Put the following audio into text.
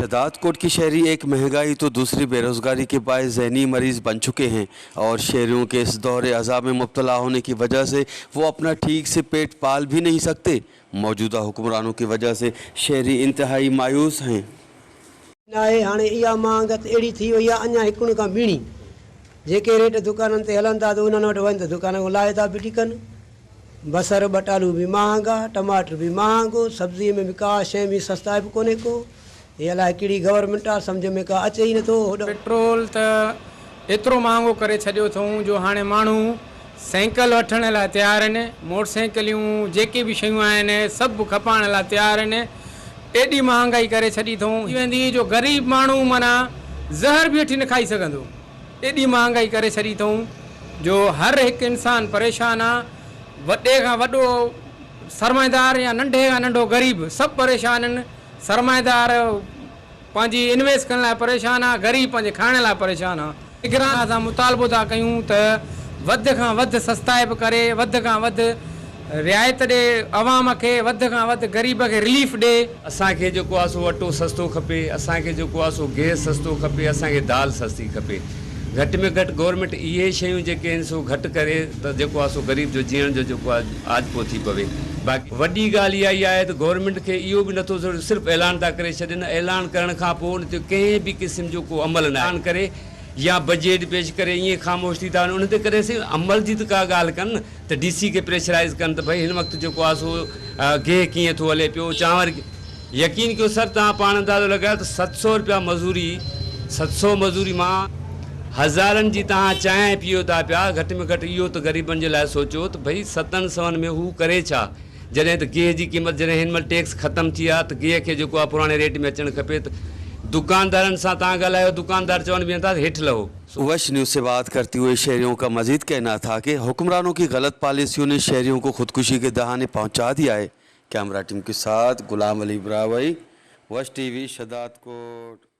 शहदादकोट के शहरी एक महंगाई तो दूसरी बेरोज़गारी के बायस ज़हनी मरीज़ बन चुके हैं और शहरियों के इस दौर अज़ाब में मुब्तला होने की वजह से वो अपना ठीक से पेट पाल भी नहीं सकते। मौजूदा हुक्मरानों की वजह से शहरी इंतहाई मायूस हैं। ناهي هاڻي اها مهانگ ته اهڙي ٿي وئي آهي اڃا هڪڻ کان ٻيڻي جيڪي ريٽ دڪانن تي هلن ٿا ته انهن وٽ وڃ ته دڪان کان لاهي ٿا ڦٽي ڪن بصر ٻٽالو به مهانگا ٽماٽر به مهانگو سبزي ۾ به ڪا شيء به سستائپ ڪونهي ڪو هي الائي ڪهڙي گورنمينٽ آهي سمجهه ۾ ڪا اچي ئي نٿو هوڏ پيٽرول ته ايترو مهانگو ڪري ڇڏيو اٿئون جو هاڻي ماڻهو سائيڪل وٺڻ لاء تيار آهن، موٽر سائيڪليون جيڪي به شيون آهن سڀ کپائڻ لاء تيار آهن، ايڏي مهانگائي ڪري ڇڏي اٿئون. ٿي ويندي جو غريب ماڻهو معنيٰ زهر به وٺي نه کائي سگهندو، ايڏي مهانگائي ڪري ڇڏي اٿئون جو هر هڪ انسان پريشان آ، وڏي کان وڏو سرمائيدار يا ننڍي کان ننڍو غريب سڀ پريشان آهن، سرمائيدار. پنهنجي انويسٽ ڪرڻ لاء پريشان آ، غريب پنهنجي کائڻ لاء پريشان آ. نگران اسان مطالبو ٿا ڪيون ته وڌ کان وڌ سستائپ ڪري، وڌ کان وڌ رعايت ڏي عوام کي، وڌ کان وڌ غريب کي رليف ڏي. اسان کي جيڪو آ سو اٽو سستو کپي، اسان کي جيڪو آ سو گيهه سستو کپي، اسان کي دال سستي کپي. گهٽ ۾ گهٽ گورنمينٽ اهي شيون جيڪي آهن سو گهٽ ڪري ته جيڪو آهي سو غريب جو جيئڻ جو جيڪو آهي آجپو ٿي پوي باقي وڏي ڳالهه اها ئي آهي ته گورنمينٽ کي اهو به نٿو صرف اعلان ٿا ڪري ڇڏين اعلان ڪرڻ کان پوء ان تي ڪنهن به قسم جو ڪو عمل نه اعلان ڪري يا بجيٽ پيش ڪري ائين خاموش ٿي ٿا وڃن ان تي ڪڏهن سائين عمل جي ته ڪا ڳالهه ڪن ته ڊي سي کي پريشرائيز ڪن ته ڀئي هن وقت جيڪو آهي سو گيهه ڪيئن ٿو هلي پيو چانور يقين ڪيو سر توهان پاڻ اندازو لڳايو ته 700 رپيا مزوري 700 مزوري مان هزارن جي توهان چانهه پيئو ٿا پيا گهٽ ۾ گهٽ اهو ته غريبن جي لاء سوچيو ته ڀئي ستن سون ۾ هو ڪري ڇا جڏهن ته گيهه جي قيمت جڏهن هن مهل ٽيڪس ختم ٿي آ ته گيهه کي جيڪو آ پراڻي ريٽ ۾ اچڻ کپي ته دڪاندارن سان توهان ڳالهايو دڪاندار چون بيهن ٿا ته هيٺ لهو. وش نيوز سي بات ڪرتي هوئي شهريون ڪا مزيد ڪهنا ٿا ڪي حڪمرانون ڪي غلط پاليسيون ني شهريون ڪو خودڪشي ڪي دهاني پهچا ديا هي. ڪيمرا ٽيم ڪي ساٿ غلام علي براهوئي، وش ٽي وي، شھدادڪوٽ.